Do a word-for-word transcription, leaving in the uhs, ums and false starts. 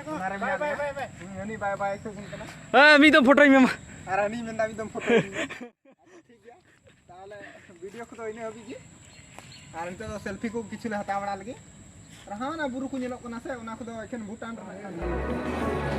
ᱚᱱᱟᱨᱮ ᱵᱟᱭ, ᱢᱮᱱᱟᱜ ᱵᱟᱭ, ᱞᱮᱭᱟ᱾ ᱵᱟᱭ, ᱵᱟᱭ᱾ ᱦᱩᱸ, ᱩᱱᱤ ᱵᱟᱭ ᱵᱟᱭ ᱟᱹᱛᱩ ᱠᱟᱱᱟ᱾ ᱦᱮᱸ, ᱢᱤᱫ ᱫᱚᱢ ᱯᱷᱳᱴᱳᱧ ᱢᱮᱢᱟ᱾ ᱟᱨ ᱦᱟᱹᱱᱤ ᱢᱮᱱᱫᱟ ᱢᱤᱫ ᱫᱚᱢ ᱯᱷᱳᱴᱳ᱾ ᱟᱪᱪᱷᱟ, ᱴᱷᱤᱠ ᱜᱮᱭᱟ᱾ ᱛᱟᱦᱚᱞᱮ ᱵᱷᱤᱰᱤᱭᱳ ᱠᱚᱫᱚ ᱤᱱᱟᱹ ᱦᱟᱹᱵᱤᱡ ᱜᱮ᱾ ᱟᱨ ᱱᱤᱛᱚᱜ ᱫᱚ ᱥᱮᱞᱯᱷᱤ ᱠᱚ ᱠᱤᱪᱷᱩ ᱞᱮ ᱦᱟᱛᱟᱣ ᱵᱟᱲᱟ ᱞᱮᱜᱮ᱾ ᱟᱨ ᱦᱟᱸ, ᱚᱱᱟ ᱵᱩᱨᱩ ᱠᱚ ᱧᱮᱞᱚᱜ ᱠᱟᱱᱟ ᱥᱮ, ᱚᱱᱟ ᱠᱚᱫᱚ ᱮᱠᱷᱮᱱ ᱵᱷᱩᱴᱟᱱ ᱨᱮᱱᱟᱜ ᱠᱟᱱ ᱜᱮᱭᱟ᱾